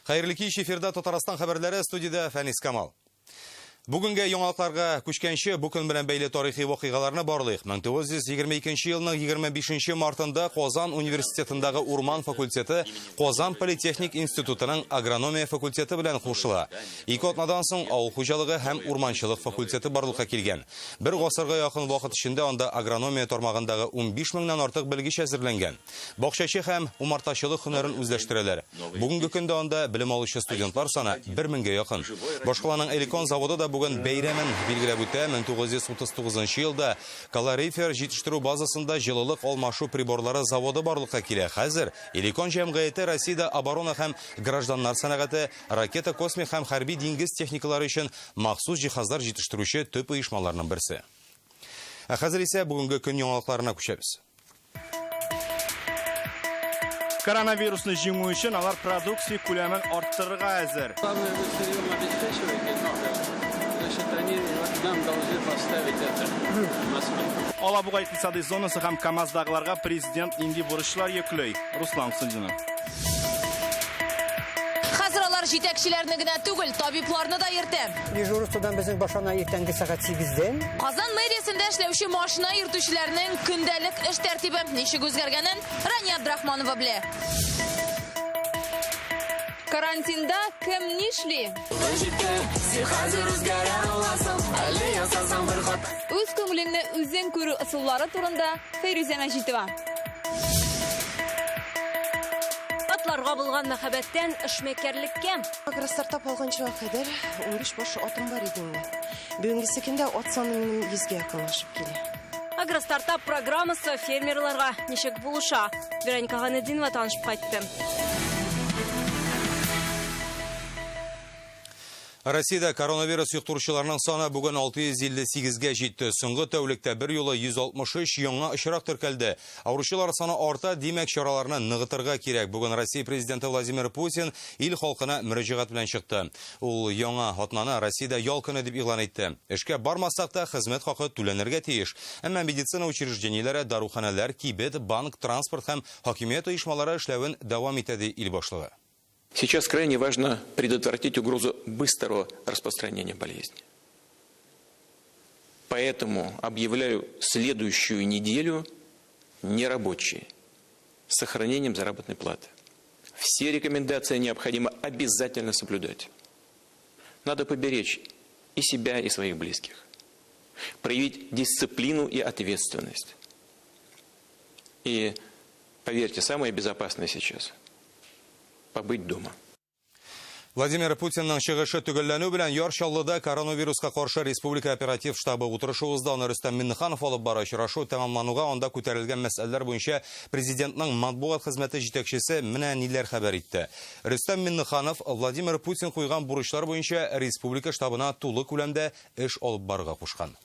Хәерле кич, эфирда Татарстан хәбәрләре, студиядә Фәнис Камал. Бүгенге яңалыкларга күчкәнче, бу көн белән бәйле тарихи вакыйгаларны барлыйк. 1922 елның 25 мартында Казан университетындагы урман факультеты Казан политехник институтының агрономия факультеты белән кушыла. Ике атнадан соң авыл хуҗалыгы һәм урманчылык факультеты барлыкка килгән. Бер гасырга якын вакыт эчендә анда агрономия тармагындагы 15 меңнән артык белгеч әзерләнгән. Бакчачы һәм умартачылык һөнәрен үзләштерәләр. Бүгенге көндә анда белем алучы студентлар саны бер меңгә якын. Башкаланың Эликон заводы да бүген бәйрәмен билгеләп үтә. 1939 елда калорифер җитештерү базасында җылылык алмашу приборлары заводы барлыкка килә. Хәзер Эликон җәмгыяте Россиядә оборона һәм гражданнар сәнәгате, ракета, космик һәм хәрби диңгез техникалары өчен махсус җиһазлар җитештерүче төп оешмаларның берсе. Ә хәзер исә бүгенге көн яңалыкларына күчәбез. Коронавирусны җиңү өчен алар продукция күләмен арттырырга әзер. Главное, вы сырьем обеспечиваете много. Значит, они нам должны поставить это в Москве. Алабуга икътисадый зонасы һәм КАМАЗдагыларга президент нинди бурычлар йөкли? Руслан Хуснулдинов. Хәзер алар җитәкчеләрне генә түгел, табибларны да йөртә. Дежурстводан безнең башлана иртәнге сәгать 8-дән. Казан мэриясендә эшләүче машина йөртүчеләрнең көндәлек эш тәртибе ничек үзгәргәнен Рания Абдрахманова белә. Карантинда кем нишли? Үз күңелеңне үзең күрү ысуллары турында Фәйрүзә Мәҗитова. Атларга булган мәхәббәттән эшмәкәрлеккә. Агростартап алганчыга кадәр 15 баш атым бар иде инде. Бүгенгесе көндә ат саны минем 100гә якынлашып килә. Агростартап программасы фермерларга ничек булыша? Вероника Ганединова танышып кайтты. Россиядә коронавирус йоктыручыларның саны бүген 658-гә җитте. Соңгы тәүлектә бер юлы 163 яңа очрак теркәлде. Авыручылар саны арта, димәк, чараларны ныгытырга кирәк. Бүген Россия президенты Владимир Путин ил халкына мөрәҗәгать белән чыкты. Ул яңа атнаны Россиядә ял көне дип игълан итте. Эшкә бармасак та, хезмәт хакы түләнергә тиеш. Әмма медицина учреждениеләре, даруханәләр, кибет, банк, транспорт һәм хакимият оешмалары эшләвен дәвам итә, ди ил башлыгы. Сейчас крайне важно предотвратить угрозу быстрого распространения болезни. Поэтому объявляю следующую неделю нерабочей, с сохранением заработной платы. Все рекомендации необходимо обязательно соблюдать. Надо поберечь и себя, и своих близких. Проявить дисциплину и ответственность. И, поверьте, самое безопасное сейчас – побыть дома. Владимир Путинның чыгышы төгәлләнү белән Яр Чаллыда коронавируска каршы республика оператив штабы утырышы узды. Аны Рөстәм Миңнеханов алып бара. Очрашу тәмамлануга анда күтәрелгән мәсьәләләр буенча президентның матбугат хезмәте җитәкчесе менә ниләр хәбәр итте. Рөстәм Миңнеханов Владимир Путин куйган бурычлар буенча республика штабына тулы күләмдә эш алып барырга кушкан.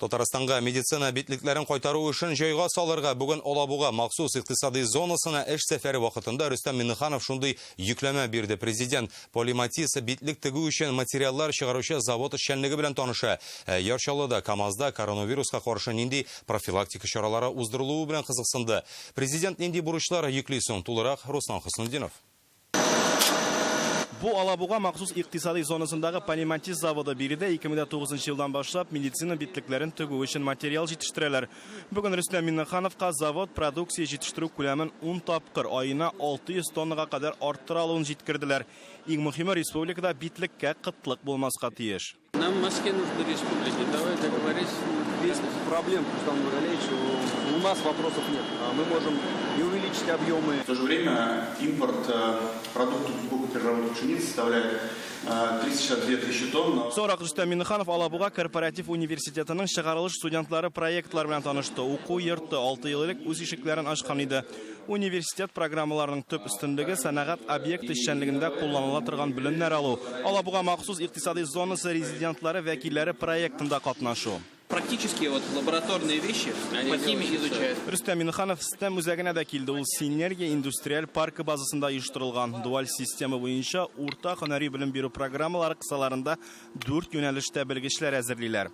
Татарстанга медицина битлекләрен кайтару эшен җайга салырга бүген Алабуга махсус икътисади зонасына эш сәфәре вакытында Рөстәм Миңнеханов шундый йөкләмә бирде. Президент Полиматис битлек тегү өчен материаллар чыгаручы завод эшчәнлеге белән таныша. Ә Яр Чаллыда КАМАЗда коронавируска каршы нинди профилактика чаралары уздырылуы белән кызыксынды. Президент нинди бурычлар йөкли соң? Тулырак Руслан Хөснетдинов. Бу Алабуга махсус икътисади зонасындагы Полиматис заводы. Биредә 2009 елдан башлап медицина битлекләрен тегү өчен материал җитештерәләр. Бүген Рөстәм Миңнехановка завод продукция җитештерү күләмен 10 тапкыр, аена 600 тоннага кадәр арттыра алуын җиткерделәр. Иң мөһиме, республикада битлеккә кытлык булмаска тиеш. Нам маски нужны республике. Давай договорись. Без проблем, Рустам Нургалиевич, у нас вопросов нет. Мы можем и увеличить объемы. В то же время импорт продуктов глубокой переработки пшеницы составляет 362 тысячи тонн. Соңрак Рөстәм Миңнеханов Алабуга корпоратив университетының чыгарылыш студентлары проектлар белән танышты. Уку йорты 6 ел элек үз ишекләрен ачкан иде. Университет программаларының төп өстенлеге сәнәгать объект эшчәнлегендә кулланыла торган белемнәр алу. Алабуга махсус икътисади зонасы резидентлары вәкилләре проектында катнашу. Практически лабораторные вещи Они по химии делают изучают. Рөстәм Миңнеханов STEM үзәгенә дә килде. Ул Синергия индустриаль паркы базасында оештырылган. Дуаль система буенча урта һөнәри белем бирү программалары кысаларында 4 юнәлештә белгечләр әзерлиләр.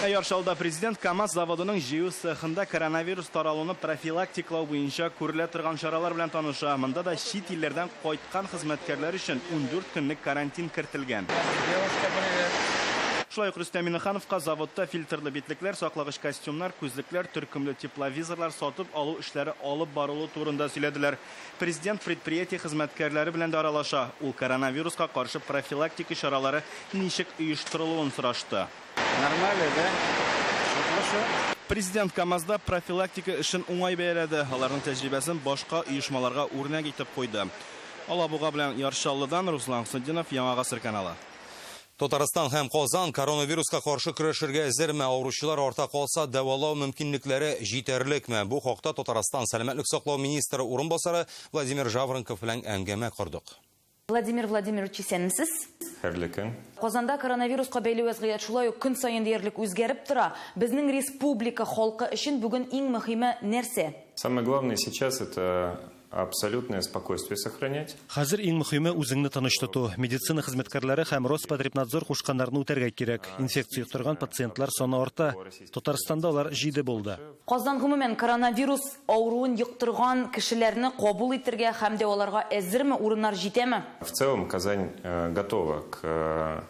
Ә Яр Чаллыда президент КАМАЗ заводының җыю цехында коронавирус таралуны профилактиклау буенча күрелә торган чаралар белән таныша. Монда да чит илләрдән кайткан хезмәткәрләр өчен 14 көнлек карантин кертелгән. Девушка, привет. Шулай ук Рөстәм Миңнехановка заводта фильтрлы битлекләр, саклагыч костюмнар, күзлекләр, төркемле тепловизорлар сатып алу эшләре алып барылу турында сөйләделәр. Президент предприятие хезмәткәрләре белән дә аралаша. Ул коронавируска каршы профилактика чаралары ничек оештырылуын сорашты. Нормально, да? Все хорошо. Президент КАМАЗда профилактика эшен уңай бәяләде. Аларның тәҗрибәсен башка оешмаларга үрнәк итеп куйды. Алабуга белән Яр Чаллыдан Руслан Хөснетдинов, Яңа Гасыр каналы. Татарстан һәм Казан коронавируска каршы көрәшергә әзерме? Авыручылар арта калса, дәвалау мөмкинлекләре җитәрлекме? Бу хакта Татарстан сәламәтлек саклау министры урынбасары Владимир Жаворонков белән әңгәмә кордык. Владимир Владимирович, исәнмесез? Хәерле көн. Казанда коронавируска бәйле вәзгыять шулай ук көн саен диярлек үзгәреп тора. Безнең республика халкы өчен бүген иң мөһиме нәрсә? Самое главное сейчас это абсолютное спокойствие сохранять. Хәзер иң мөһиме үзеңне тыныч тоту. Медицина хезмәткәрләре һәм Роспотребнадзор кушканнарны үтәргә кирәк. Инфекция йоктырган пациентлар саны арта. Татарстанда алар 7 булды. Казан гомумән коронавирус авыруын йоктырган кешеләрне кабул итәргә һәм дәваларга әзерме? Урыннар җитәме? В целом Казань готова к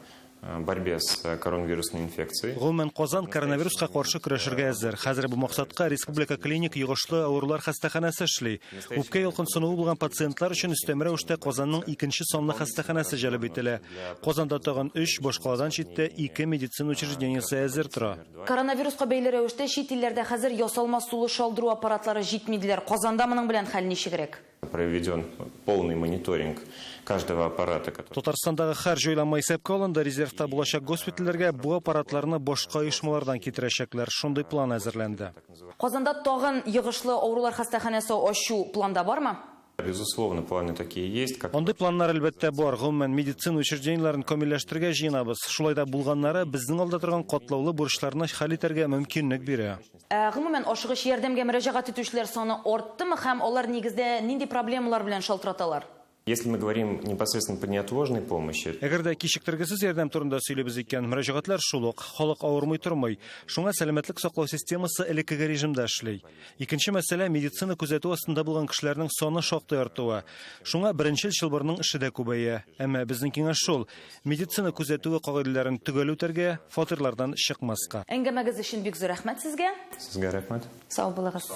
борьбе с коронавирусной инфекцией. Гомумән, Казан коронавируска каршы көрәшергә әзер. Хәзер бу максатка Республика клиник йогышлы авырулар хастаханәсе эшли. Үпкә ялкынсынуы булган пациентлар өчен өстәмә рәвештә Казанның икенче санлы хастаханәсе җәлеп ителә. Казанда тагын 3, башкаладан читтә 2 медицина учреждениесе әзер тора. Коронавируска бәйле рәвештә чит илләрдә хәзер ясалма сулыш алдыру аппаратлары җитми диләр. Казанда моның белән хәл ничегрәк? Проведен полный мониторинг каждого аппарата, который Татарстандагы һәр җайланма исәпкә алынды. Резервта булачак госпитальләргә бу аппаратларны башка оешмалардан китерәчәкләр. Шундый план әзерләнде. Казанда тагын йогышлы авырулар хастаханәсе ачу планда бармы? Безусловно, планы такие есть. Как Андый планнар әлбәттә бар. Гомумән, медицина учреждениеләрен камилләштерергә җыенабыз. Шулай да булганнары безнең алда торган катлаулы бурычларны хәл итәргә мөмкинлек бирә. Гомумән, ашыгыч ярдәмгә мөрәҗәгать итүчеләр саны арттымы һәм алар нигездә нинди проблемалар белән шалтыраталар? Если мы говорим непосредственно по неотложной помощи, Әгәр дә кичектергесез ярдәм турында сөйлибез икән, мөрәҗәгатьләр шул ук, халык авырмый тормый. Шуңа сәламәтлек саклау системасы элеккеге режимда эшли. Икенче мәсьәлә медицина күзәтү астында булган кешеләрнең саны шактый артуы. Шуңа беренчел чылбырның эше дә күбәя. Әмма безнең киңәш шул: медицина күзәтүе кагыйдәләрен төгәл үтәргә, фатирлардан чыкмаска. Әңгәмәгез өчен бик зур рәхмәт сезгә. Сезгә рәхмәт. Сау булыгыз.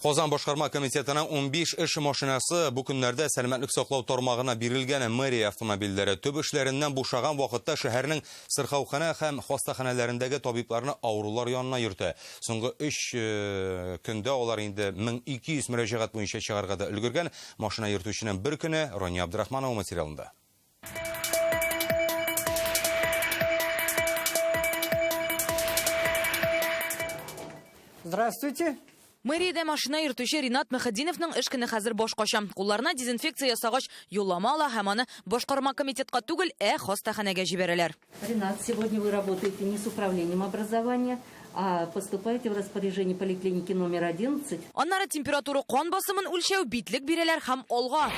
Казан башкарма комитетының 15 эш машинасы бу көннәрдә сәламәтлек саклау тармагына бирелгән. Мэрия автомобильләре төп эшләреннән бушаган вакытта шәһәрнең сырхауханә һәм хастаханәләрендәге табибларны авырулар янына йөртә. Соңгы 3 көндә алар инде 1200 мөрәҗәгать буенча чыгарга да өлгергән. Машина йөртүченең бер көне Рония Абдрахманова материалында. Здравствуйте. Мэриядә машина йөртүче Ринат Мөхетдиновның эш көне хәзер башкача. Кулларына дезинфекция ясагач, юллама ала һәм аны башкарма комитетка түгел, ә хастаханәгә җибәрәләр. Ринат, сегодня вы работаете не с управлением образования, а поступаете в распоряжение поликлиники номер 11. Аннары температура кан басымын үлчәү, битлек бирәләр һәм алга.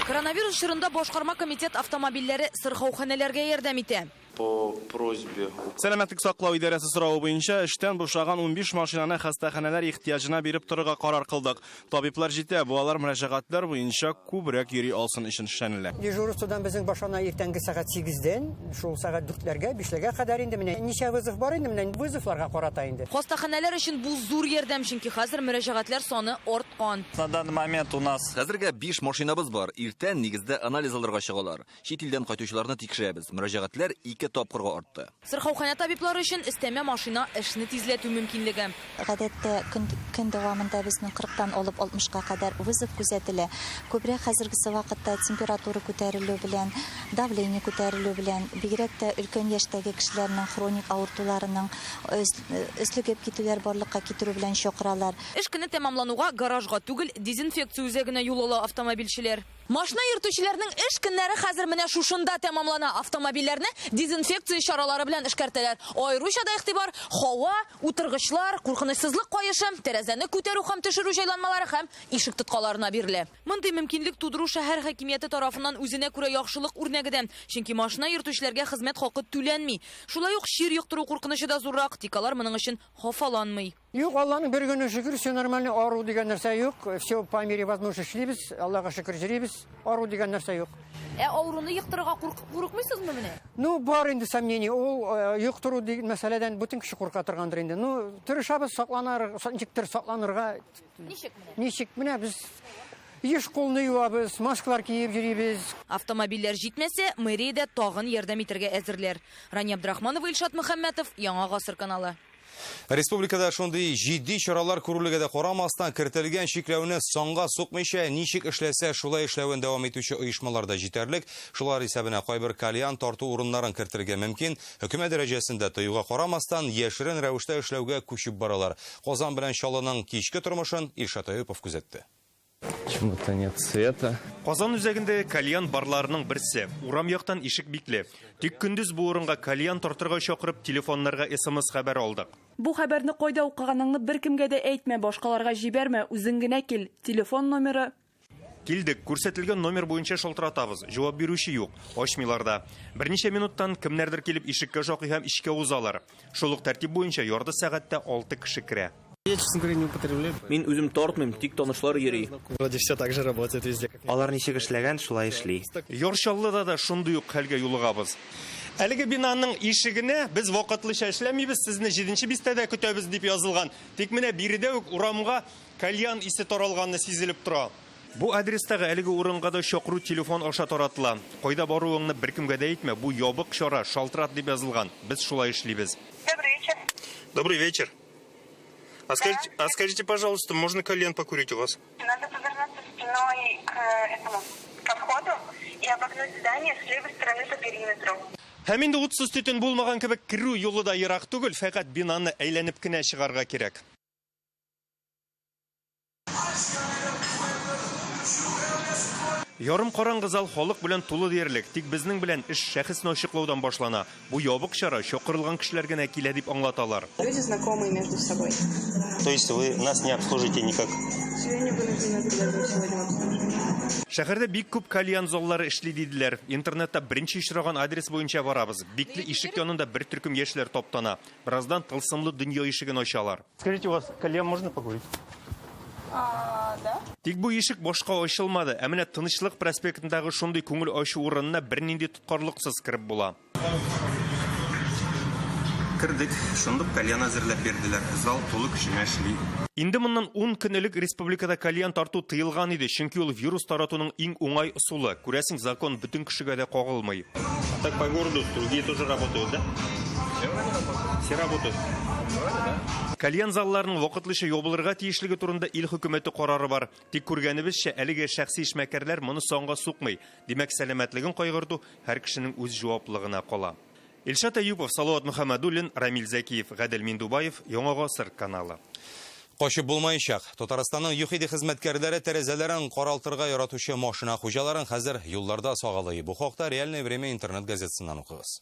Коронавирус чорында башкарма комитет автомобильләре сырхауханәләргә ярдәм итә. По просьбе Сәламәтлек саклау идарәсе соравы буенча эштән бушаган 15 машинаны хастаханәләр ихтыяҗына биреп торырга карар кылдык. Табиблар җитә, бу алар мөрәҗәгатьләр буенча күбрәк йөри алсын өчен эшләнелә. Дежурстводан безнең башлана иртәнге сәгать 8-дән, шул сәгать 4-ләргә, 5-ләргә кадәр инде менә ничә вызов бар инде, менә вызовларга карата инде. Хастаханәләр өчен бу зур ярдәм, чөнки хәзер мөрәҗәгатьләр саны арткан. На данный момент у нас Хәзергә 5 машинабыз бар. Иртән нигездә анализ алырга чыгалар. Чит илдән кайтучыларны тикшерәбез. Мөрәҗәгатьләр 2 тапкырга артты. Сырхауханә табиблары өчен өстәмә машина эшне тизләтү мөмкинлеге. Гадәттә көн дәвамында безнең 40-тан алып 60-ка кадәр вызов күзәтелә. Күбрәк хәзергесе вакытта температура күтәрелү белән, давление күтәрелү белән, бигрәк тә өлкән яшьтәге кешеләрнең хроник авыртуларының өзлегеп китүләр барлыкка китерү белән чакыралар. Эш көне тәмамлануга гаражга түгел, дезинфекция үзәгенә юл ала автомобильчеләр. Машина йөртүчеләрнең эш көннәре хәзер менә шушында тәмамлана. Автомобильләрне дезинфекция дезинфекция чаралары белән эшкәртәләр. Аеруча да игътибар һава, утыргычлар, куркынычсызлык каешы, тәрәзәне күтәрү һәм төшерү җайланмалары һәм ишек тоткаларына бирелә. Мондый мөмкинлек тудыру шәһәр хакимияте тарафыннан үзенә күрә яхшылык үрнәге дә. Чөнки машина йөртүчеләргә хезмәт хакы түләнми. Шулай ук чир йоктыру куркынычы да зуррак, тик алар моның өчен хафаланмый. Юк, Алланың бер генә шөкер, все нормально, ару дигән нәрсә юк. Все по мере возможности эшлибез, Аллага шөкер йөрибез, ару дигән нәрсә юк. Ә авыруны йоктырырга курыкмыйсызмы менә? Ну, бар инде сомнение, ул йоктыру дигән мәсьәләдән бөтен кеше курка торгандыр инде. Ну, тырышабыз сакланыр, ничектер сакланырга. Ничек менә? Ничек менә без еш кулны юабыз, маскалар киеп йөрибез. Автомобильләр җитмәсә, мэриядә тагын ярдәм итәргә әзерләр. Рания Абдрахманова, Илшат Мөхәммәтов, Яңа Гасыр каналы. Республикада шундый җитди чаралар күрелүгә дә карамастан, кертелгән чикләүне санга сукмыйча, ничек эшләсә, шулай эшләвен дәвам итүче оешмалар да җитәрлек. Шулар исәбенә кайбер кальян тарту урыннарын кертергә мөмкин. Хөкүмәт дәрәҗәсендә тыюга карамастан, яшерен рәвештә эшләүгә күчеп баралар. Казан белән Чаллының кичке тормышын Илшат Әюпов күзәтте. Почему-то нет света. Казан үзәгендәге кальян барларының берсе. Урам яктан ишек бикле. Тик көндез бу урынга кальян тартырга чакырып, телефоннарга СМС хәбәр алдык. Бу хәбәрне кайда укыганыңны беркемгә дә әйтмә, башкаларга җибәрмә, үзең генә кил. Телефон номеры. Килдек, күрсәтелгән номер буенча шалтыратабыз. Җавап бирүче юк, ачмыйлар да. Берничә минуттан кемнәрдер килеп ишеккә шакый һәм эчкә узалар. Шул ук тәртип буенча ярты сәгатьтә 6 кеше керә. Я, честно говоря, не употребляю. Мин үзем тартмыйм, тик танышлар йөри. Вроде все так же работает везде. Алар ничек эшләгән, шулай эшли. Яр Чаллыда да шундый ук хәлгә юлыгабыз. Әлеге бинаның ишегенә без вакытлыча эшләмибез, сезне 7нче бистәдә көтәбез дип язылган. Тик менә биредә үк урамга кальян исе таралганы сизелеп тора. Бу адрестагы әлеге урынга да чакыру телефон аша таратыла. Кайда баруыңны беркемгә дә әйтмә, бу ябык чара, шалтырат дип язылган. Без шулай эшлибез. Добрый вечер. Добрый вечер. А скажите, а скажите, пожалуйста, можно кальян покурить у вас? Надо повернуться спиной к этому ко входу и обогнуть здание с левой стороны по периметру. Һәм инде утсыз төтен булмаган кебек керү юлы да ерак түгел, фәкать бинаны әйләнеп кенә чыгарга кирәк. Ярым караңгы зал халык белән тулы диярлек. Тик безнең белән эш шәхесне ачыклаудан башлана. Бу ябык чара чакырылган кешеләр генә килә дип аңлаталар. Люди знакомые между собой. То есть вы нас не обслужите никак? К сожалению, вынуждены отказать сегодня в обслуживании. Шәһәрдә бик күп кальян заллары эшли диделәр. Интернетта беренче очраган адрес буенча барабыз. Бикле ишек янында бер төркем яшьләр таптана. Бераздан тылсымлы дөнья ишеген ачалар. Скажите, у вас кальян можно покурить? Да. Тик бу ишек башка ачылмады. Ә менә Тынычлык проспектындагы шундый күңел ачу урынына бернинди тоткарлыксыз кереп була. Кердек, шундук кальян әзерләп бирделәр. Зал тулы көченә эшли. Инде моннан 10 көн элек республикада кальян тарту тыелган иде, чөнки ул вирус таратуның иң уңай ысулы. Күрәсең, закон бөтен кешегә дә кагылмый. Так по городу другие тоже работают, да? Все работают. Кальян залларының вакытлыча ябылырга тиешлеге турында ил хөкүмәте карары бар. Тик күргәнебезчә, әлеге шәхси эшмәкәрләр моны санга сукмый. Димәк, сәламәтлеген кайгырту һәр кешенең үз җаваплылыгына кала. Илшат Әюпов, Салават Мөхәммәдуллин, Рамил Зәкиев, Гадел Миндубаев, Яңа Гасыр каналы. Качып булмаячак. Татарстанның ЮХИДИ хезмәткәрләре тәрәзәләрен каралтырга яратучы машина хуҗаларын хәзер юлларда сагалый. Бу хакта Реальное время интернет газетасыннан укыгыз.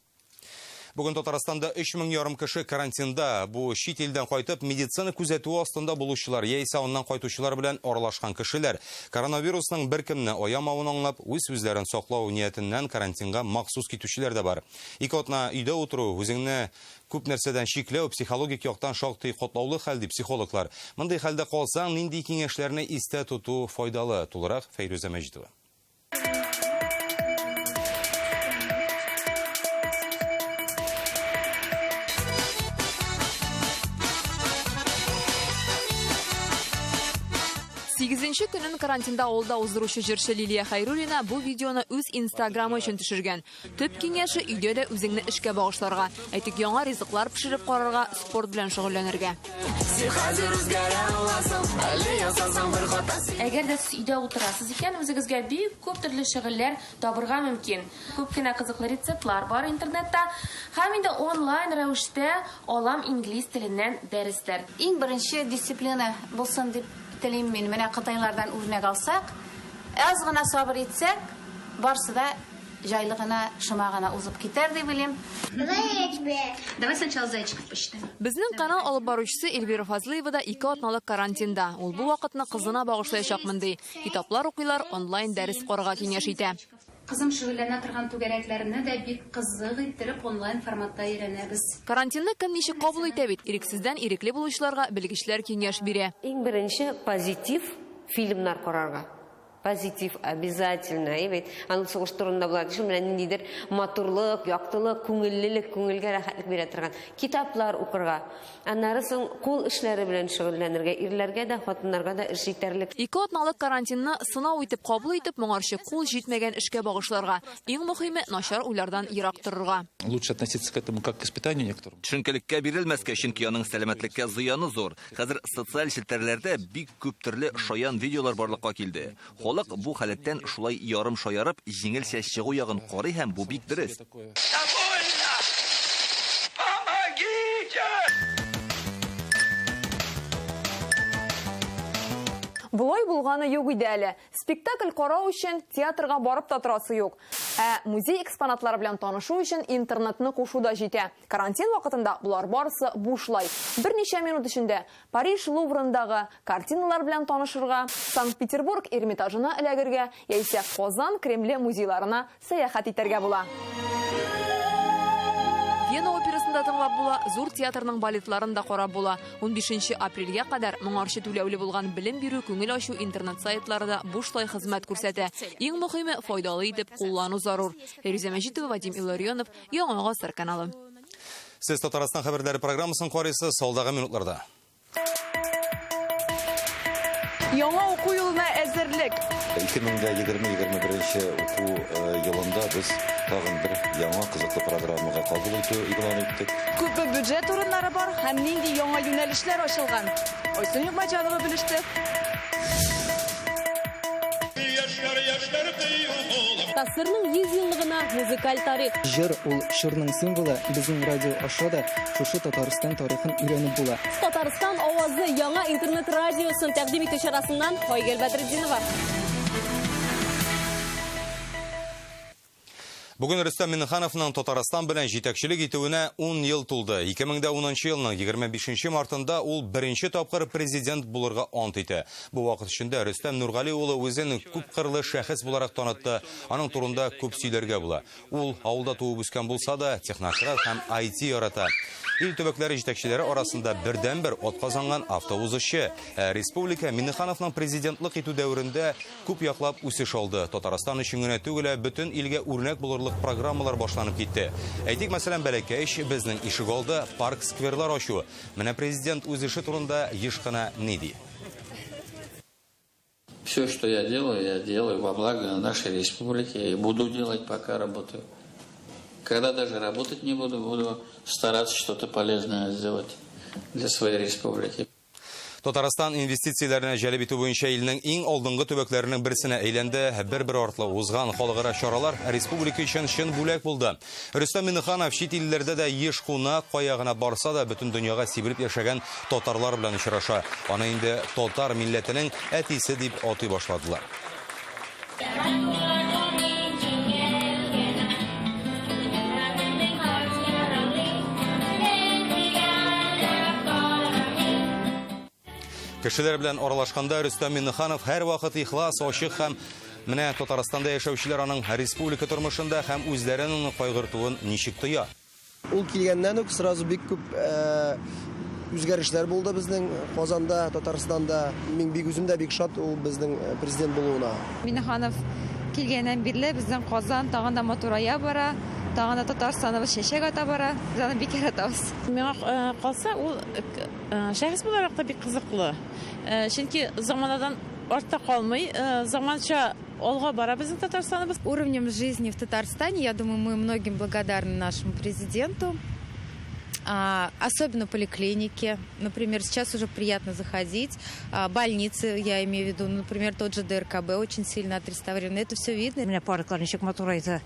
Бүген Татарстанда 3500 кеше карантинда. Бу чит илдән кайтып медицина күзәтүе астында булучылар яисә аннан кайтучылар белән аралашкан кешеләр. Коронавирусның беркемне аямавын аңлап, үз үзләрен саклау ниятеннән карантинга махсус китүчеләр дә бар. Ике атна өйдә утыру, үзеңне күп нәрсәдән чикләү психологик яктан шактый катлаулы хәл дип психологлар. Мондый хәлдә калсаң, нинди киңәшләрне истә тоту файдалы? Тулырак Фәйрүзә Мәҗитова. Сигезенче көнен карантинда авылда уздыручы җырчы Лилия Хәйруллина бу видеоны үз Инстаграмы өчен төшергән. Төп киңәше өйдә дә үзеңне эшкә багышларга, әйтик, яңа ризыклар пешереп карарга, спорт белән шөгыльләнергә. Әгәр дә сез өйдә утырасыз икән, үзегезгә бик күп төрле шөгыльләр табырга мөмкин. Күп кенә кызыклы рецептлар бар интернетта. Һәм инде онлайн рәвештә алам инглиз теленнән дәресләр. Иң беренче дисциплина булсын дип телим мин. Менә кытайлардан үрнәк алсак, аз гына сабыр итсәк, барсы да җайлы гына, шома гына узып китәр дип уйлыйм. Давай сначала зайчиков посчитаем. Безнең канал алып баручысы Эльвира Фазлыева да 2 атналык карантинда. Ул бу вакытны кызына багышлаячакмын ди. Китаплар укыйлар, онлайн дәрес карарга киңәш итә. Кызым шөгыльләнә торган түгәрәкләрне дә бик кызык иттереп онлайн форматта өйрәнәбез. Карантинны кем ничек кабул итә бит? Ирексездән ирекле булучыларга белгечләр киңәш бирә. Иң беренче позитив фильмнар карарга. Позитив обязательно, әйбәт. Аның сугыш турында була. Шул белән ниндидер матурлык, яктылык, күңеллелек, күңелгә рәхәтлек бирә торган китаплар укырга. Аннары соң кул эшләре белән шөгыльләнергә, ирләргә дә, хатыннарга да эш җитәрлек. 2 атналык карантинны сынау итеп кабул итеп, моңарчы кул җитмәгән эшкә багышларга. Иң мөһиме начар уйлардан ерак торырга. Лучше относиться к этому как к испытанию некоторому. Төшенкелеккә бирелмәскә, чөнки аның сәламәтлеккә зыяны зур. Хәзер социаль челтәрләрдә бик күп төрле шаян видеолар барлыкка килде. Халык бу халәттән шулай ярым шаярып, җиңелчә чыгу ягын карый һәм бу бик дөрес. Болай булганы юк иде әле. Спектакль карау өчен театрга барып та торасы юк. Ә музей экспонатлары белән танышу өчен интернетны кушу да җитә. Карантин вакытында булар барысы бушлай. Берничә минут эчендә Париж Луврындагы картиналар белән танышырга, Санкт-Петербург Эрмитажына эләгергә, яисә Казан Кремле музейларына сәяхәт итәргә була. Вена операсында тыңлап була, зур театрның балетларын да карап була. 15 апрельгә кадәр моңарчы түләүле булган белем бирү, күңел ачу интернет сайтлары да бушлай хезмәт күрсәтә. Иң мөһиме файдалы итеп куллану зарур. Фәрүзә Мәҗитова, Вадим Илларионов, Яңа Гасыр каналы. Сез Татарстан хәбәрләре программасын карыйсыз алдагы минутларда. Яңа уку юлына әзерлек. 2020-21 уку елында без тагын бер яңа кызыклы программага кабул итү игълан иттек. Күпме бюджет урыннары бар һәм нинди яңа юнәлешләр ачылган? Айсун Нигъмәтҗанова белеште. ТАССРның 100 еллыгына музыкаль тарих. Җыр ул чорның символы, безнең радио аша да шушы Татарстан тарихын өйрәнеп була. Татарстан авазы яңа интернет радиосын тәкъдим итү чарасыннан Айгөл Бәдретдинова. Бүген Рөстәм Миңнехановның Татарстан белән җитәкчелек итүенә 10 ел тулды. 2010 елның 25 мартында ул беренче тапкыр президент булырга ант итә. Бу вакыт эчендә Рөстәм Нургали улы үзен күпкырлы шәхес буларак танытты. Аның турында күп сөйләргә була. Ул авылда туып үскән булса да, технократ һәм IT ярата. Ил төбәкләре җитәкчеләре арасында бердәнбер атказанган автоузышчы. Республика Миңнехановның президентлык итү дәверендә күп яклап үсеш алды. Татарстан өчен генә түгел, бөтен илгә үрнәк булырлык программалар башланып китте. Әйтик, мәсәлән, бәләкәч безнең ишегалды парк-скверлар ачу. Менә президент үз эше турында еш кына ни ди? Все, что я делаю во благо нашей республики и буду делать, пока работаю. Когда даже работать не буду, буду стараться что-то полезное сделать для своей республики. Татарстан инвестицияләренә җәлеп итү буенча илнең иң алдынгы төбәкләренең берсенә әйләнде. Бер-бер артлы узган халыкара чаралар республика өчен чын бүләк булды. Рөстәм Миңнеханов чит илләрдә дә еш кунак, кая гына барса да бөтен дөньяга сибелеп яшәгән татарлар белән очраша. Аны инде татар милләтенең әтисе дип атый башладылар. Кешеләр белән аралашканда Рөстәм Миңнеханов һәр вакыт ихлас, ачык һәм менә Татарстанда яшәүчеләр аның республика тормышында һәм үзләренең кайгыртуын ничек тоя? Ул килгәннән үк сразу бик күп үзгәрешләр булды безнең Казанда, Татарстанда. Мин бик үзем дә бик шат ул безнең президент булуына. Миңнеханов килгәннән бирле безнең Казан тагын да матурая бара, тагын да Татарстаныбыз чәчәк ата бара. Без аны бик яратабыз. Миңа калса, ул шәхес буларак та бик кызыклы. Чөнки заманадан артта калмый, заманча алга бара безнең Татарстаныбыз. Уровнем жизни в Татарстане, я думаю, мы многим благодарны нашему президенту. Особенно поликлиники. Например, сейчас уже приятно заходить. Больницы, я имею в виду, например, тот же ДРКБ очень сильно отреставрирован. Это все видно. Менә парклар ничек матурайды.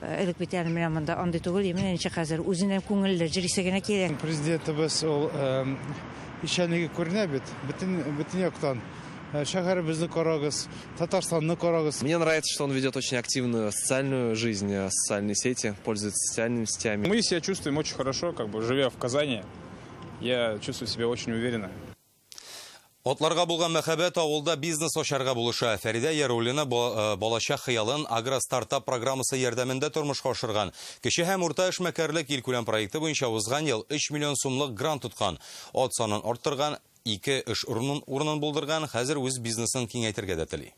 Элек бит әле менә монда андый түгел, менә ничек хәзер үзеннән күңелле җырисе генә килә. Президентыбыз ул эшчәнлеге күренә бит, бөтен яктан. Шәһәребезне карагыз, Татарстанны карагыз. Мне нравится, что он ведет очень активную социальную жизнь, социальные сети, пользуется социальными сетями. Мы себя чувствуем очень хорошо, как бы живя в Казани. Я чувствую себя очень уверенно. Атларга булган мәхәббәт авылда бизнес ачарга булыша. Фәридә Яруллина балачак хыялын агростартап программасы ярдәмендә тормышка ашырган. Кече һәм урта эшмәкәрлек илкүләм проекты буенча узган ел 3 миллион сумлык грант тоткан. Ат санын арттырган, ике эш урынын булдырган, хәзер үз бизнесын киңәйтергә дә тели.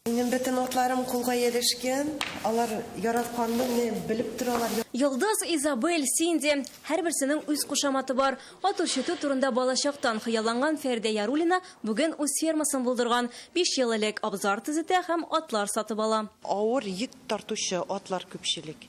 Минем бөтен атларым кулга ияләшкән, алар яратканны менә белеп торалар. Йолдыз, Изабель, Синди. Һәрберсенең үз кушаматы бар. Ат үрчетү турында балачактан хыялланган Фәридә Яруллина бүген үз фермасын булдырган. 5 ел элек абзар төзетә һәм атлар сатып ала. Авыр йөк тартучы атлар күпчелек.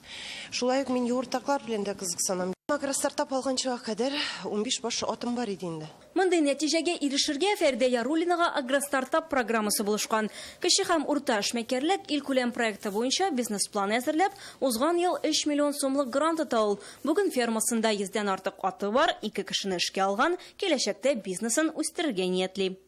Шулай ук мин юыртаклар белән дә кызыксынам. Агростартап алганчыга кадәр 15 баш атым бар иде инде. Мондый нәтиҗәгә ирешергә Фәридә Яруллинага Агростартап программасы булышкан. Кече һәм урта эшмәкәрлек илкүләм проекты буенча бизнес-план әзерләп, узган ел 3 миллион сумлык грант ота ул. Бүген фермасында 100дән артык аты бар, 2 кешене эшкә алган, киләчәктә бизнесын үстерергә ниятли.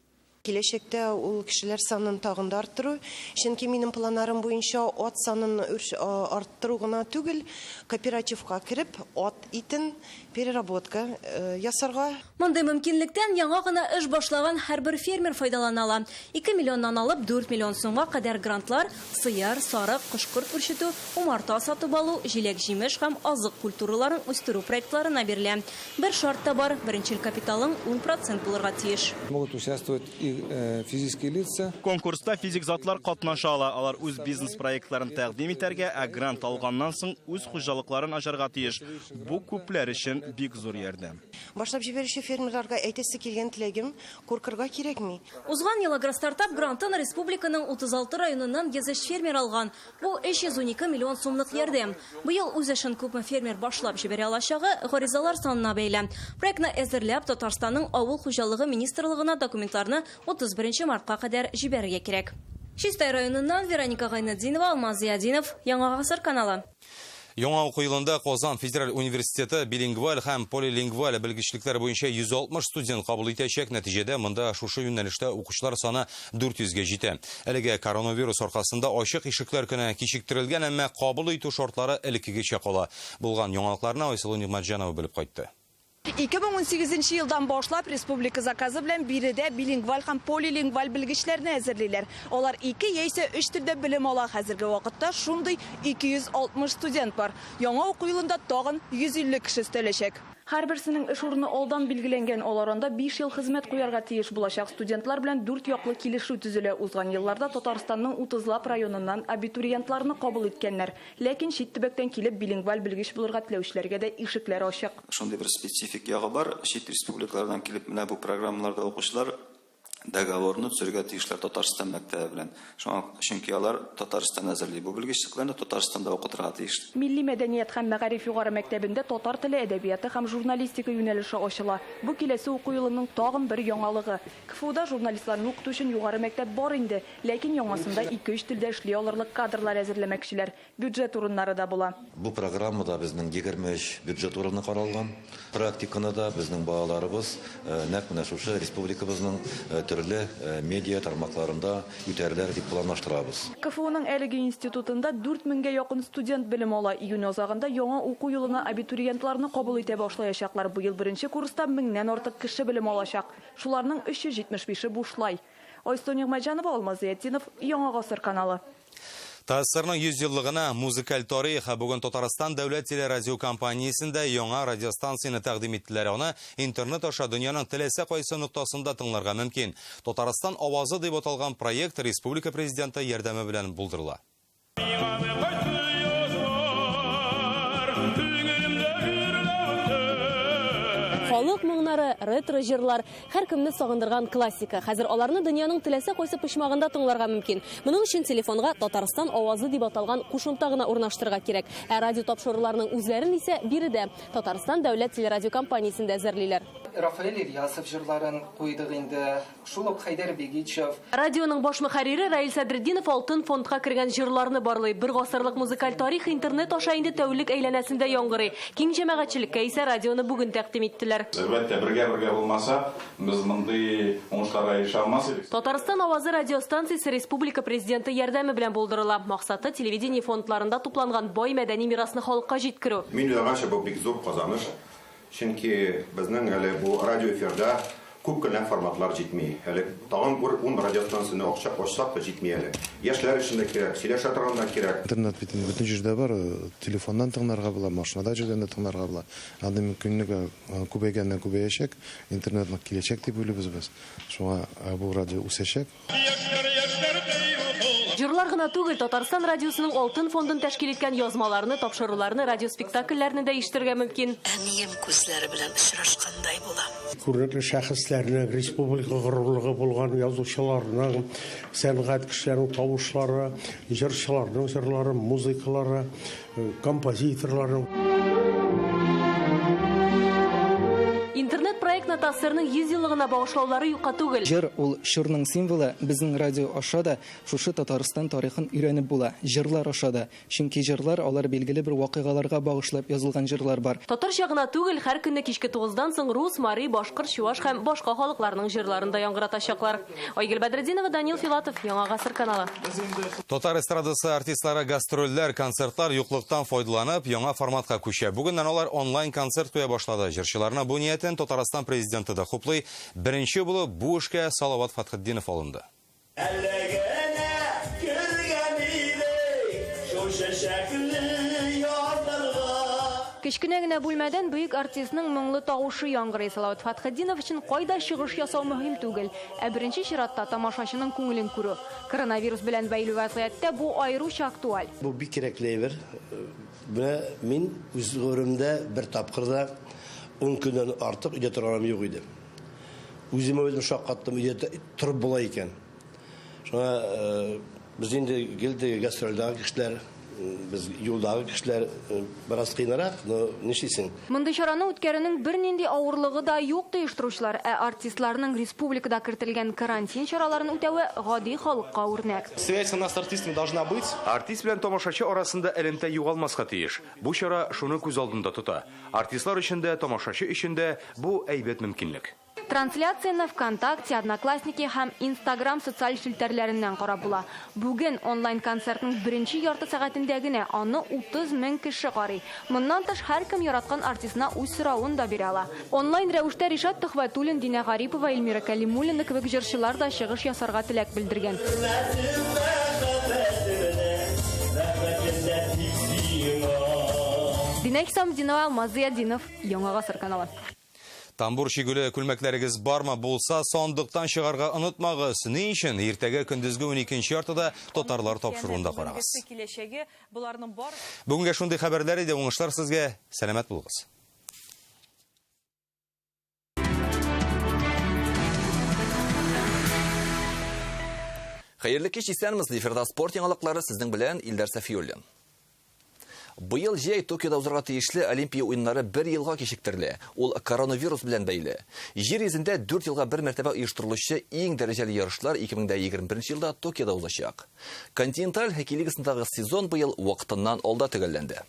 Киләчәктә ул кешеләр санын тагын да арттыру, чөнки минем планнарым буенча ат санын арттыру гына түгел, кооперативка кереп, ат итен переработка ясарга. Мондый мөмкинлектән яңа гына эш башлаган һәрбер фермер файдалана ала. 2 миллионнан алып 4 миллион сумга кадәр грантлар сыер, сарык, кош-корт үрчетү, умарта сатып алу, җиләк-җимеш һәм азык культураларын үстерү проектларына бирелә. Бер шарт та бар, беренчел капиталың 10% булырга тиеш. Могут участвовать и физические лица. Конкурста физик затлар катнаша ала. Алар үз бизнес-проектларын тәкъдим итәргә, ә грант алганнан соң үз хуҗалыкларын ачарга тиеш. Бу күпләр өчен бик зур ярдәм. Башлап җибәрүче фермерларга әйтәсе килгән теләгем, куркырга кирәкми. Узган ел Агростартап грантын республиканың 36 районыннан 103 фермер алган. Бу 312 миллион сумлык ярдәм. Быел үз эшен күпме фермер башлап җибәрә алачагы гаризалар санына бәйле. Проектны әзерләп Татарстанның авыл хуҗалыгы министрлыгына документларны 31 мартка кадәр җибәрергә кирәк. Чистай районыннан Вероника Гайнетдинова, Алмаз Зиядинов, Яңа Гасыр каналы. Яңа уку елында Казан федераль университеты билингваль һәм полилингваль белгечлекләр буенча 160 студент кабул итәчәк. Нәтиҗәдә монда шушы юнәлештә укучылар саны 400гә җитә. Әлегә коронавирус аркасында ачык ишекләр көне кичектерелгән, әмма кабул итү шартлары элеккегечә кала. Булган яңалыкларны Айсылу Нигъмәтҗанова белеп кайтты. 2018 елдан башлап республика заказы белән биредә билингваль һәм полилингваль белгечләрне әзерлиләр. Алар 2 яисә 3 телдә белем ала. Хәзерге вакытта шундый 260 студент бар. Яңа уку елында тагын 150 кеше өстәләчәк. Һәрберсенең эш урыны алдан билгеләнгән. Алар анда 5 ел хезмәт куярга тиеш булачак. Студентлар белән 4 яклы килешү төзелә. Узган елларда Татарстанның 30лап районыннан абитуриентларны кабул иткәннәр. Ләкин чит төбәктән килеп билингваль белгеч булырга теләүчеләргә дә ишекләр ачык. Шундый бер специфик ягы бар. Чит республикалардан килеп менә бу программаларда укучылар договорны төзергә тиешләр Татарстан мәктәбе белән. Шуңа чөнки алар Татарстан әзерли бу белгечлекләрне Татарстанда укытырга тиеш. Милли мәдәният һәм мәгариф югары мәктәбендә татар теле, әдәбияты һәм журналистика юнәлеше ачыла. Бу киләсе уку елының тагын бер яңалыгы. КФУда журналистларны укыту өчен югары мәктәп бар инде, ләкин яңасында 2-3 телдә эшли алырлык кадрлар әзерләмәкчеләр. Бюджет урыннары да була. Бу программада безнең 23 бюджет урыны каралган. Практиканы да безнең балаларыбыз нәкъ менә шушы республикабызның төрле медиа тармакларында үтәрләр дип планлаштырабыз. КФУның әлеге институтында 4000гә якын студент белем ала. Июнь азагында яңа уку елына абитуриентларны кабул итә башлаячаклар. Быел беренче курста 1000нән артык кеше белем алачак. Шуларның 375-е бушлай. Айсылу Нигъмәтҗанова, Алмаз Зиятдинов, Яңа Гасыр каналы. ТАССРның 100 еллыгына музыкаль тарих. Бүген Татарстан дәүләт телерадиокомпаниясендә яңа радиостанцияне тәкъдим иттеләр. Аны интернет аша дөньяның теләсә кайсы ноктасында тыңларга мөмкин. Татарстан авазы дип аталган проект республика президенты ярдәме белән булдырыла. Халык моңнары, ретро җырлар, һәркемне сагындырган классика. Хәзер аларны дөньяның теләсә кайсы почмагында тыңларга мөмкин. Моның өчен телефонга Татарстан авазы дип аталган кушымта гына урнаштырырга кирәк. Ә радио тапшыруларның үзләрен исә биредә Татарстан дәүләт телерадиокомпаниясендә әзерлиләр. Рафаэль Ильясов җырларын куйдык инде, шул ук Хәйдәр Бигичев. Радионың баш мөхәррире Раил Садретдинов алтын фондка кергән җырларны барлый. Бер гасырлык музыкаль тарих интернет аша инде тәүлек әйләнәсендә яңгырый. Киң җәмәгатьчелеккә исә радионы бүген тәкъдим иттеләр. Әлбәттә, бергә-бергә булмаса, без мондый уңышларга ирешә алмас идек. Татарстан авазы радиостанциясе республика президенты ярдәме белән булдырыла. Максаты телевидение фондларында тупланган бай мәдәни мирасны халыкка җиткерү. Мин уйлаганча, бу бик зур казаныш. Чөнки безнең әле бу радиоэфирда күп кенә форматлар җитми. Әле тагын бер ун радиостанцияне акча ачсак та җитми әле. Яшьләр өчен дә кирәк, сөйләшә торган да кирәк. Интернет бит инде бөтен җирдә бар, телефоннан тыңларга була, машинада йөргәндә тыңларга була. Андый мөмкинлек күбәйгәннән күбәячәк. Интернет нык киләчәк дип уйлыйбыз без. Шуңа бу радио үсәчәк. Җырлар гына түгел, Татарстан радиосының алтын фондын тәшкил иткән язмаларны, тапшыруларны, радиоспектакльләрне дә ишетергә мөмкин. Әнием күзләре белән очрашкандай булам. Күренекле шәхесләрнең, республика горурлыгы булган язучыларның, сәнгать кешеләренең тавышлары, җырчыларның җырлары, музыкалары, композиторларның. Интернет проектны ТАССРның 100 еллыгына багышлаулары юкка түгел. Җыр ул чорның символы, безнең радио аша да шушы Татарстан тарихын өйрәнеп була, җырлар аша да. Чөнки җырлар алар билгеле бер вакыйгаларга багышлап язылган җырлар бар. Татарча гына түгел, һәр көнне кичке 9-дан соң рус, мари, башкорт, чуваш һәм башка халыкларның җырларын да яңгыратачаклар. Айгөл Бәдретдинова, Данил Филатов, Яңа Гасыр каналы. Татар эстрадасы артистлары гастрольләр, концертлар юклыктан файдаланып, яңа форматка күчә. Бүгеннән алар онлайн концерт куя башлады. Җырчыларны бу ниятен Татарстан президенты да хуплый. Беренче булып бу эшкә Салават Фәтхетдинов алынды. Кечкенә генә бүлмәдән бөек артистның моңлы тавышы яңгырый. Салават Фәтхетдинов өчен кайда чыгыш ясау мөһим түгел, ә беренче чиратта тамашачының күңелен күрү. Коронавирус белән бәйле вазгыятьтә бу аеруча актуаль. Бу бик кирәкле әйбер. Менә мин үз гомеремдә бер тапкыр да 10 көннән артык өйдә торганым юк иде. Үземә үзем шаккаттым, өйдә торып була икән. Шуңа без инде гел теге гастрольдәге кешеләр, без юлдагы кешеләр бераз кыйнарак, но нишлисең? Мондый чараны үткәрүнең бернинди авырлыгы да юк ди оештыручылар, ә артистларның республикада кертелгән карантин чараларын үтәве гади халыкка үрнәк. Связь у нас с артистами должна быть. Артист белән тамашачы арасында элемтә югалмаска тиеш. Бу чара шуны күз алдында тота. Артистлар өчен дә, тамашачы өчен дә бу әйбәт мөмкинлек. Трансляцияне ВКонтакте, Одноклассники һәм Инстаграм социаль челтәрләреннән карап була. Бүген онлайн-концертның беренче ярты сәгатендә генә аны 30 мең кеше карый. Моннан тыш һәркем яраткан артистына үз соравын да бирә ала. Онлайн рәвештә Ришат Төхвәтуллин, Динә Гарипова, Эльмира Кәлимуллина кебек җырчылар да чыгыш ясарга теләк белдергән. Динә Хисамдинова, Алмаз Зыятдинов, Яңа Гасыр каналы. Тамбур чигүле күлмәкләрегез бармы? Булса, сандыктан чыгарга онытмагыз. Ни өчен? Иртәгә көндезге 12 яртыда татарлар тапшыруында карагыз. Бүгенгә шундый хәбәрләр иде. Уңышлар сезгә. Сәламәт булыгыз. Хәерле кич, исәнмесез. Эфирда спорт яңалыклары сезнең белән Илдар Сафиуллин. Быел җәй Токиода узарга тиешле Олимпия уеннары бер елга кичектерелә. Ул коронавирус белән бәйле. Җир йөзендә 4 елга бер мәртәбә оештырылучы иң дәрәҗәле ярышлар 2021 елда Токиода узачак. Континенталь хоккей лигасындагы сезон быел вакытыннан алда төгәлләнде.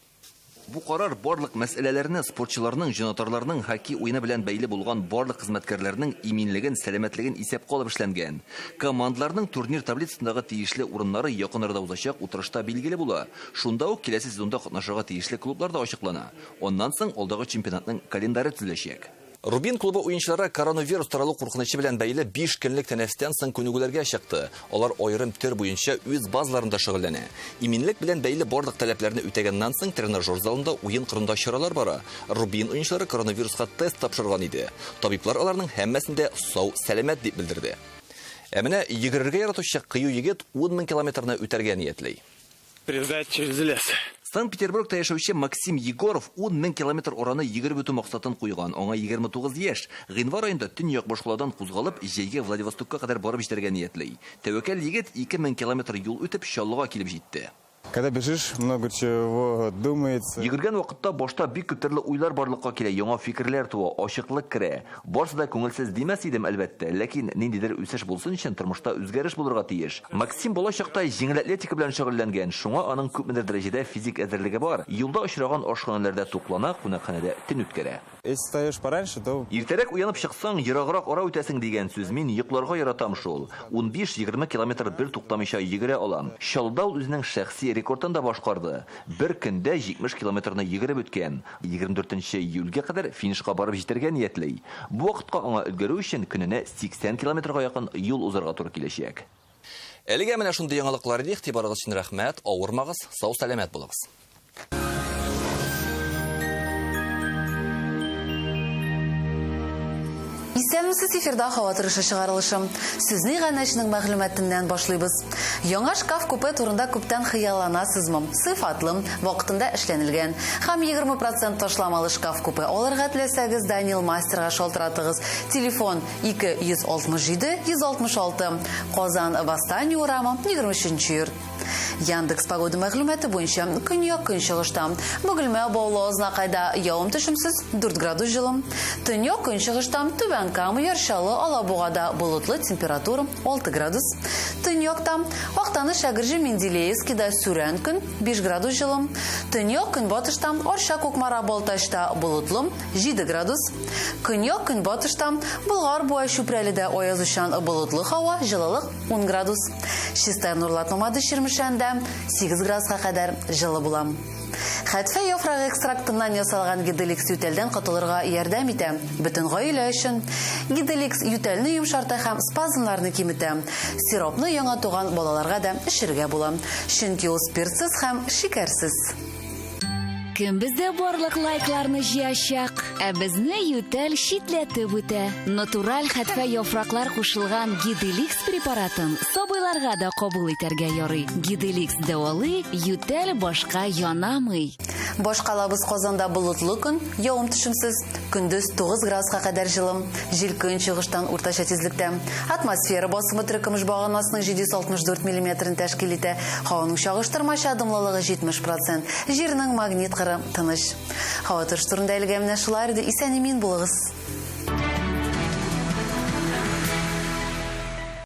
Бу карар барлык мәсьәләләрне спортчыларның, җанатарларның хоккей уены белән бәйле булган барлык хезмәткәрләрнең иминлеген, сәламәтлеген исәпкә алып эшләнгән. Командаларның турнир таблицасындагы тиешле урыннары якын арада узачак утырышта билгеле була. Шунда ук киләсе сезонда катнашырга тиешле клублар да ачыклана. Аннан соң алдагы чемпионатның календаре төзеләчәк. Рубин клубы уенчылары коронавирус таралу куркынычы белән бәйле 5 көнлек тәнәфестән соң күнегүләргә чыкты. Алар аерым төр буенча үз базаларында шөгыльләнә. Иминлек белән бәйле барлык таләпләрне үтәгәннән соң тренажер залында уен кырында чаралар бара. Рубин уенчылары коронавируска тест тапшырган иде. Табиблар аларның һәммәсен дә сау, сәламәт дип белдерде. Ә менә йөгерергә яратучы кыю егет 10 мең километрны үтәргә ниятли. Передать через лес. Санкт-Петербургта яшәүче Максим Егоров 10 мең километр араны йөгереп үтү максатын куйган. Аңа 29 яшь. Гыйнвар аенда төньяк башкаладан кузгалып, җәйгә Владивостокка кадәр барып җитәргә ниятли. Тәвәккәл егет 2000 километр юл үтеп Чаллыга килеп җитте. Когда бежишь, много чего думается. Йөгергән вакытта башта бик күп төрле уйлар барлыкка килә, яңа фикерләр туа, ачыклык керә. Барсы да күңелсез димәс идем, әлбәттә, ләкин ниндидер үсеш булсын өчен тормышта үзгәреш булырга тиеш. Максим бала чакта җиңел атлетика белән шөгыльләнгән, шуңа аның күпмедер дәрәҗәдә физик әзерлеге бар. Юлда очраган ашханәләрдә туклана, кунакханәдә төн үткәрә. Если встаешь пораньше, то Иртәрәк уянып чыксаң, ераграк ара үтәсең дигән сүз. Мин йокларга яратам шул. 15-20 километр бер туктамыйча йөгерә алам. Чаллыда ул үзенең шәхси рекордын да башкарды. Бер көндә 70 километрны йөгереп үткән. 24 июльгә кадәр финишка барып җитәргә ниятли. Бу вакытка аңа өлгерү өчен көненә 80 километрга якын юл узарга туры киләчәк. Әлегә менә шундый яңалыклар иде. Игътибарыгыз өчен рәхмәт. Авырмагыз, сау-сәламәт булыгыз. Исәнмесез, эфирда һава торышы чыгарылышы. Сүзне иганәченең мәгълүматыннан башлыйбыз. Яңа шкаф-купе турында күптән хыялланасызмы? Сыйфатлы, вакытында эшләнелгән һәм 20 процент ташламалы шкаф-купе алырга теләсәгез, Данил мастерга шалтыратыгыз. Телефон 2 167 166. Казан, Восстание урамы, 23 нче йорт. Яндекс Погода мәгълүматы буенча, көньяк көнчыгышта, Бөгелмә, Баулы, Азнакайда явым-төшемсез, 4 градус җылы. Төньяк көнчыгышта, Түбән Кама, Яр Чаллы, Алабугада болытлы, температура 6 градус. Төньякта, Актаныш, Әгерҗе, Менделеевскида сүрән көн, 5 градус җылы. Төньяк көнбатышта, Арча, Кукмара, Балтачта болытлы, 7 градус. Көньяк көнбатышта, Болгар, Буа, Чүпрәледә аязучан болытлы һава, җылылык 10 градус. Чистай, Нурлат, Мамадыш, Чирмешәндә 8 градуска кадәр җылы була. Хәтфә яфрагы экстрактыннан ясалган Гиделикс ютәлдән котылырга ярдәм итә. Бөтен гаилә өчен. Гиделикс ютәлне йомшарта һәм спазмнарны киметә. Сиропны яңа туган балаларга да эчәргә була. Чөнки ул спиртсыз һәм шикәрсез. Кем бездә барлык лайкларны җыячак? Ә безне ютәл читләтеп үтә. Натураль хәтфә яфраклар кушылган Гиделикс препаратын сабыйларга да кабул итәргә ярый. Гиделикс дәвалый, ютәл башка янамый. Башкалабыз Казанда болытлы көн, явым-төшемсез. Көндез 9 градуска кадәр җылы. Җил көнчыгыштан уртача тизлектә. Атмосфера басымы терекөмеш баганасының 764 миллиметрын тәшкил итә. Һаваның чагыштырмача дымлылыгы 70 процент. Җирнең магнит кыры тыныч. Һава торышы турында әлегә менә шулар иде. Исән-имин булыгыз.